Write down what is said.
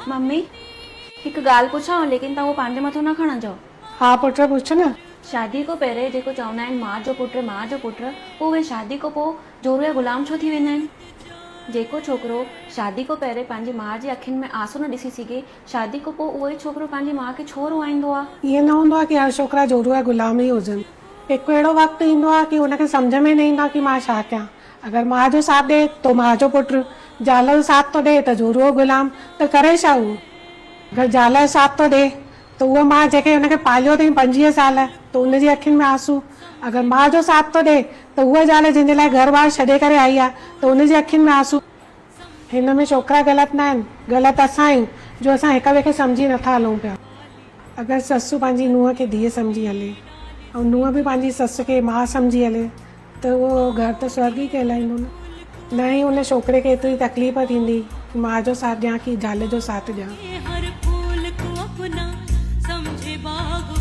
Mummy, هڪ ڳالهه پڇانو ليڪن توهان اهو پنهنجي مٿو نه کڻجو. ها پٽ پڇ نه. شادي کان پهرين جيڪو چوندا آهن ماء جو پٽ ماء جو پٽ پوء اهي شادي کان پوء جورو يا غلام ڇو ٿي ويندا آهن؟ جيڪو ڇوڪرو شادي کان پهرين پنهنجي ماء جي اکين ۾ آنسو نه ڏسي سگهي شادي کان پوء اهو ئي ڇوڪرو پنهنجي ماء کي ڇو روئائيندو آ؟ ائين نه هوندو آ ڪي هر ڇوڪرا جورو يا غلام ئي هجن. هڪ اهڙو وقت ايندو آ ڪي هن کي سمجهه ۾ نه ايندو آ ڪي مان ڇا ڪيان. اگر ماء جو ساٿ ڏي تو ماء جو پٽ، زال جو ساٿ ٿو ڏي ته جورو غلام ته ڪري ڇا اهو؟ اگر زال جو ساٿ ٿو ڏي ته اها ماء جنهن کي هن کي پاليو اٿئي 25 سال ته ان جي اکين ۾ آنسو، اگر ماء جو ساٿ ٿو ڏي ته اها زال جنهن جي لاء گهر ٻار ڇڏي ڪري آئي آ ته ان جي اکين ۾ آنسو. هن ۾ ڇوڪرا غلط ناهن، غلط اسان آهيون جو اسان هڪ ٻئي کي سمجهي نٿا هلون پيا. اگر سس پنهنجي نونهن کي ڌيء سمجهي هلي ۽ نونهن به پنهنجي سس کي ماء سمجهي هلي ته اهو گهر ته سورڳ ئي ڪهلائيندو نه. نه ئي ان ڇوڪري کي ايتري تڪليف ٿيندي ڪي ماء جو ساٿ ڏيان ڪي زال جو ساٿ ڏيان. هر ڦول ڪو اپنا سمجهي باغ.